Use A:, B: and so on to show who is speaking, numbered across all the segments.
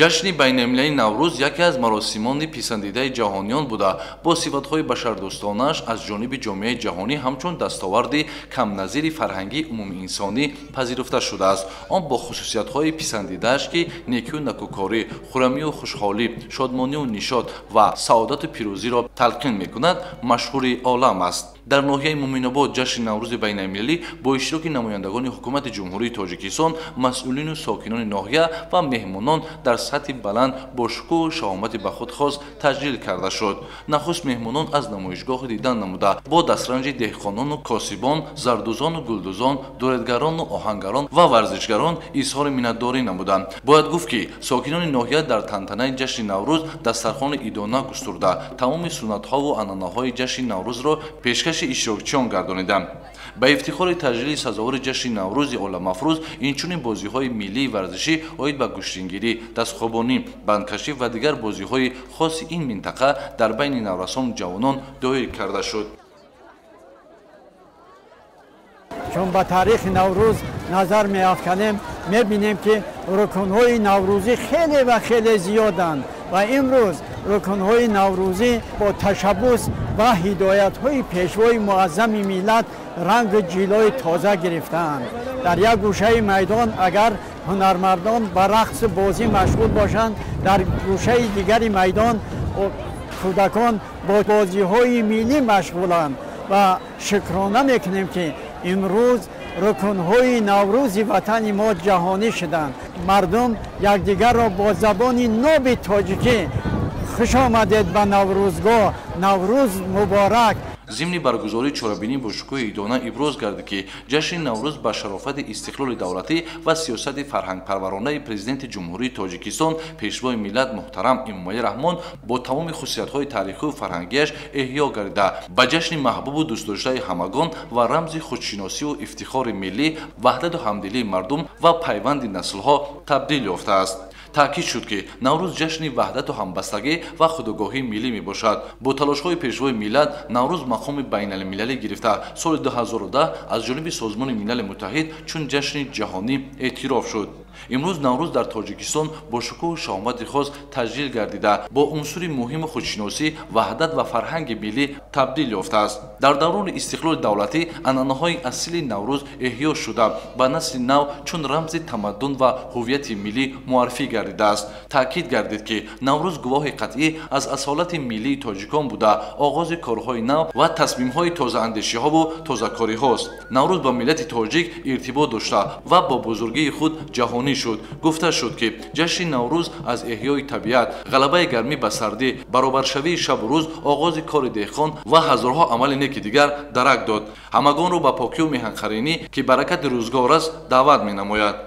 A: Ҷашни байналмилалии Наврӯз яке аз маросимони писандидаи ҷаҳониён буда, бо сифатҳои башардӯстонааш аз ҷониби ҷомеаи ҷаҳонӣ ҳамчун дастоварди камназири фарҳангии умумиинсонӣ пазируфта шудааст. Он бо хусусиятҳои писандидааш, ки некию накӯкорӣ, хурамию хушҳолӣ, шодмонию нишот ва саодату пирӯзиро талқин мекунад, машҳури олам аст. Дар ноҳияи Муъминобод ҷашни Наврӯзи байналмилалӣ бо иштироки намояндагони ҳукумати Ҷумҳурии Тоҷикистон, масъулину сокинони ноҳия ва меҳмонон дар сатҳи баланд бо шукӯҳу шаҳомати ба худ хос таҷлил карда шуд. Нахуст меҳмонон аз намоишгоҳ дидан намуда, бо дастранҷи деҳқонону косибон, зардӯзону гулдӯзон, дуредгарону оҳангарон ва варзишгарон изҳори миннатдорӣ намуданд. Бояд гуфт, ки сокинони ноҳия дар тантанаи ҷашни Наврӯз дастархони идона густурда, тамоми суннатҳову анъанаҳои ҷашни Наврӯзро пешкаши иштирокчиён гардониданд. Ба ифтихори таҷлили сазовори ҷашни Наврӯзи оламафрӯз инчунин бозиҳои миллии варзишӣ оид ба гӯштингирӣ, дастхобонӣ, бандкашӣ ва дигар бозиҳои хоси ин минтақа дар байни наврасону ҷавонон доир карда шуд.
B: Чун ба таърихи Наврӯз назар меафканем, мебинем, ки рукнҳои наврӯзӣ хеле ва хеле зиёданд ва имрӯз рукнҳои наврӯзӣ бо ташаббус ва ҳидоятҳои пешвои муаззами миллат рангу ҷилои тоза гирифтаанд. Дар як гӯшаи майдон агар ҳунармандон ба рақсу бозӣ машғул бошанд, дар гӯшаи дигари майдон кӯдакон бо бозиҳои миллӣ машғуланд ва шукрона мекунем, ки имрӯз рукнҳои наврӯзи ватани мо ҷаҳонӣ шуданд. Мардум якдигарро бо забони ноби тоҷикӣ хуш омадед ба наврӯзгоҳ, Наврӯз муборак.
A: Зимни баргузории чорабинӣ бо шукӯҳи идона иброз гардид, ки ҷашни Наврӯз ба шарофати истиқлоли давлатӣ ва сиёсати фарҳангпарваронаи Президенти Ҷумҳурии Тоҷикистон, Пешвои миллат муҳтарам Эмомалӣ Раҳмон бо тамоми хусусиятҳои таърихию фарҳангиаш эҳё гардида, ба ҷашни маҳбубу дӯстдоштаи ҳамагон ва рамзи худшиносию ифтихори миллӣ, ваҳдату ҳамдилии мардум ва пайванди наслҳо табдил ёфтааст. Таъкид шуд, ки Наврӯз ҷашни ваҳдату ҳамбастагӣ ва худогоҳии миллӣ мебошад. Бо талошҳои Пешвои миллат Наврӯз мақоми байналмилалӣ гирифта, соли 2010 аз ҷониби Созмони Милали Муттаҳид чун ҷашни ҷаҳонӣ эътироф шуд. Имрӯз Наврӯз дар Тоҷикистон бо шукӯҳу шаҳомати хос таҷлил гардида, бо унсури муҳими худшиносӣ, ваҳдат ва фарҳанги миллӣ табдил ёфтааст. Дар даврони истиқлоли давлатӣ анъанаҳои асили Наврӯз эҳё шуда, ба насли нав чун рамзи тамаддун ва ҳуввияти миллӣ муаррифӣ гардидааст. Таъкид гардид, ки Наврӯз гувоҳи қатъӣ аз асолати миллии тоҷикон буда, оғози корҳои нав ва тасмимҳои тозаандешиҳову тозакориҳост. Наврӯз ба миллати тоҷик иртибот дошта ва бо бузургии худ ҷаҳонӣ шуд. Гуфта шуд, ки ҷашни Наврӯз аз эҳёи табиат, ғалабаи гармӣ ба сардӣ, баробаршавии шабу рӯз, оғози кори деҳқон ва ҳазорҳо амали неки дигар дарак дод. Ҳамагонро ба покию меҳанқаринӣ, ки баракати рӯзгор аст, даъват менамояд.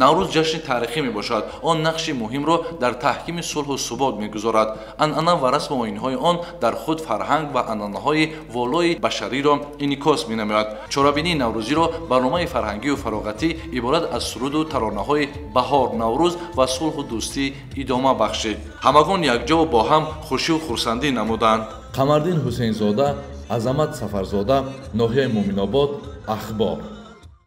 A: Наврӯз ҷашни таърихӣ мебошад. Он нақши муҳимро дар таҳкими сулҳу субот мегузорад. Анъана ва расму оинҳои он дар худ фарҳанг ва анъанаҳои волои башариро инъикос менамояд. Чорабинии наврӯзиро барномаи фарҳангию фароғатӣ иборат аз суруду таронаҳои баҳор, Наврӯз ва сулҳу дӯстӣ идома бахшид. Ҳамагон якҷову бо ҳам хушию хурсандӣ намуданд. Қамардин Ҳусейнзода, Азамат Сафарзода, ноҳияи Муъминобод, Ахбор.